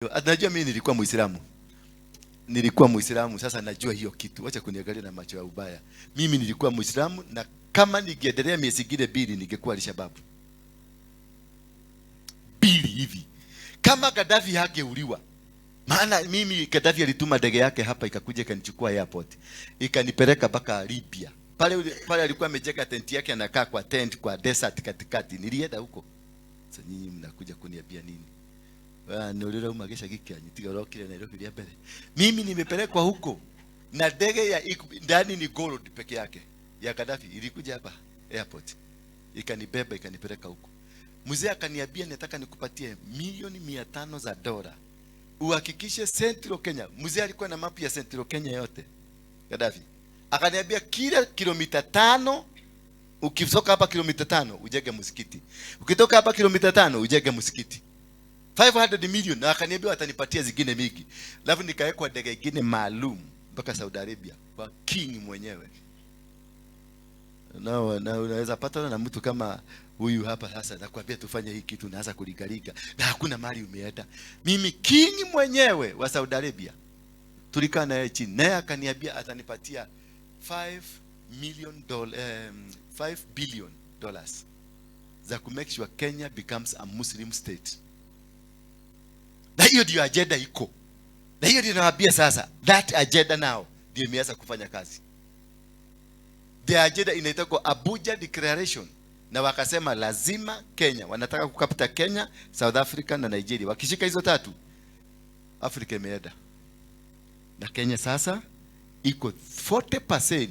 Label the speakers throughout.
Speaker 1: Najua mimi nilikuwa Muislamu. Nilikuwa Muislamu, sasa najua hiyo kitu. Wacha kuniangalia na macho ya ubaya. Mimi nilikuwa Muislamu na kama ningeendelea miezi ingine 2 ningekuwa Al-Shabaab. Mbili hivi. Kama Gaddafi hangeuliwa. Maana mimi Gaddafi alituma ndege yake hapa ikakuja ikanichukua airport. Ikanipeleka mpaka Libya. Pale pale alikuwa amejenga tent yake, anakaa kwa tent kwa desert katikati. Nilienda huko. Sasa nyinyi mnakuja kuniambia nini? Ni ũrĩa urauma gĩcagi kĩanyu tiga ũrokire Nairobi rĩa mbere. Mimi nimepelekwa huko na ndege ya ndani ni gold peke yake ya Gaddafi, ilikuja hapa airport ikanibeba ikanipeleka huko. Mzee akaniambia, "Nataka nikupatie milioni 500 za dola uhakikishe Central Kenya." Mzee alikuwa na map ya Central Kenya yote, Gaddafi. Akaniambia, "Kila kilomita 5, ukitoka hapa kilomita 5 ujenge msikiti, ukitoka hapa kilomita 5 ujenge msikiti." 500 million, na akaniambia watanipatia zingine mingi. Alafu nikawekwa ndege ingine maalum mpaka Saudi Arabia kwa king mwenyewe. Na unaweza patana na mtu kama huyu hapa sasa, nakwambia tufanye hii kitu, naanza kuligaliga na hakuna mali umeenda. Mimi king mwenyewe wa Saudi Arabia tulikaa naye chini, naye akaniambia atanipatia 5 million dollar, $5 billion za ku make sure Kenya becomes a Muslim state. Na hiyo ndio agenda iko, na hiyo ndio nawaambia sasa, that agenda now ndio imeanza kufanya kazi. The agenda inaitwa Abuja Declaration, na wakasema lazima Kenya, wanataka kukapta Kenya, South Africa na Nigeria. Wakishika hizo tatu, Afrika imeenda. Na Kenya sasa iko 40%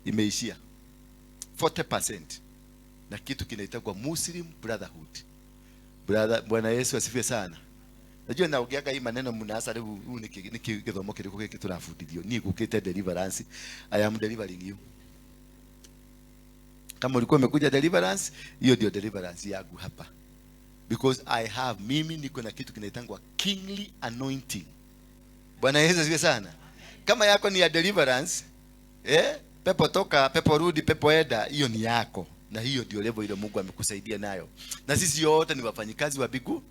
Speaker 1: imeishia 40% na kitu kinaitwa Muslim Brotherhood. Brother, Bwana Yesu asifiwe sana. Najua naongeaga hii maneno mnaasa rĩu rĩu nĩ gĩthomo kĩrĩkũ gĩkĩ tũrabundithio. Niĩ ngũkĩte deliverance. I am delivering you. Kama ulikuwa umekuja deliverance, hiyo ndio deliverance yangu hapa, because I have, mimi niko na kitu kinaitangwa kingly anointing. Bwana Yesu asifiwe sana. Kama yako ni ya deliverance, pepo toka, pepo rudi, pepo enda, hiyo ni yako, na hiyo ndio level ile Mungu amekusaidia nayo. Na sisi yote ni wafanyikazi wa mbingu.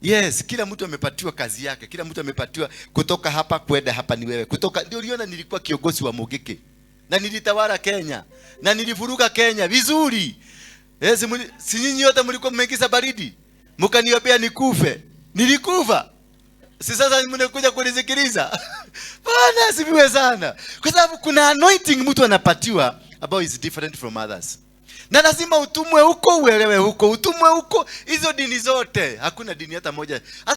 Speaker 1: Yes, kila mtu amepatiwa kazi yake, kila mtu amepatiwa kutoka hapa kwenda hapa ni wewe. Kutoka ndio uliona nilikuwa kiongozi wa Mungiki na nilitawala Kenya na nilivuruga Kenya vizuri. Yes, si nyinyi yote mlikuwa mmeingiza baridi, mkaniombea nikufe, nilikufa. Si sasa mnakuja kunisikiliza? Bwana asifiwe sana, kwa sababu kuna anointing mtu anapatiwa about is different from others, na lazima utumwe huko, uelewe huko, utumwe huko. Hizo dini zote, hakuna dini hata moja.